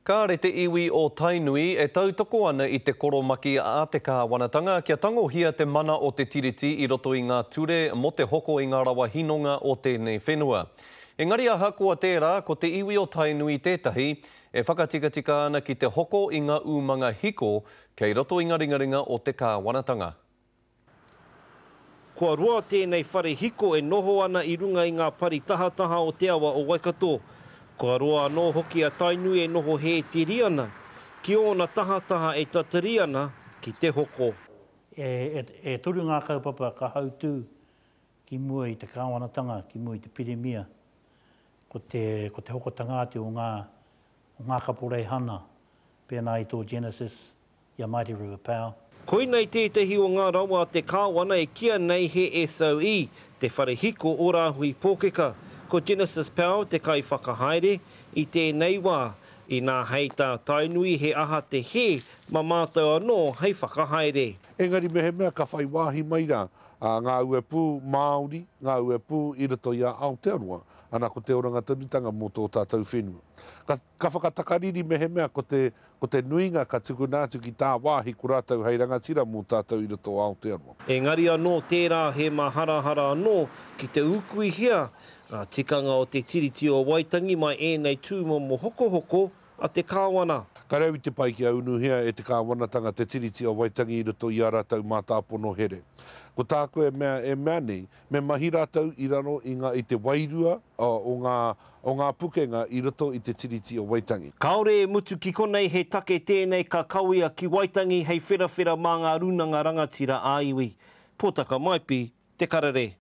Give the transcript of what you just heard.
Kāre te iwi o Tainui e tautoko ana i te koromaki a te kāwanatanga kia tangohia te mana o te Tiriti i roto i ngā ture mō te hoko i ngā rawa hinonga o tēnei whenua. Engari ahakoa tērā, ko te iwi o Tainui tētahi e whakatikatika ana ki te hoko i ngā umanga hiko kei roto i ngā ringaringa o te kāwanatanga. Kua roa tēnei whare hiko e noho ana i runga i ngā pari tahataha o te awa o Waikato. Kua roa anō hoki a Tainui e noho hēteri ana, ki ōna tahataha e tatari ana ki te hoko. E toru ngā kaupapa ka hautū ki mua i te kāwanatanga, ki mua i te Pirimia, ko te, ko te hokotanga atu o ngā, o ngā kaporeihana, pēnā i tō Genesis, i a Mighty River Power. Koinei tētehi o ngā rawa a te Kāwana e kīa nei he SOE, te whare hiko o Rāhui Pōkeka. Ko Genesis Power te kaiwhakahaere i tēnei wā. Inā hei tā Tainui he aha te hē, ma mātou anō hei whakahaere. Engari mehemea ka whai wāhi mai rā ngā uepū Māori, ngā uepū i roto i a Aotearoa, ana ko te oranga tonutanga mō tō tātou whenua. Ka, ka whakatakariri mehemea ko te, ko te nuinga ka tukuna atu ki tāwāhi ko rātou hei rangatira mō tātou i roto o Aotearoa. Engari anō tērā he maharahara anō ki te ūkuihia ngā tikanga o te Tiriti o Waitangi mai ēnei tūmomo hokohoko a te Kāwana. Ka rau i te pai kia unuhia e te Kāwanatanga te Tiriti o Waitangi i roto i ā rātou mātāpono here. Ko tāku e mea e mea nei, me mahi rātou i raro i ngā i te wairua o ngā o ngā pukenga i roto i te Tiriti o Waitangi. Kāore e mutu ki konei he take tēnei ka kawea ki Waitangi hei wherawhera mā ngā rūnanga rangatira ā-iwi. Pōtaka Maipi, Te Karere.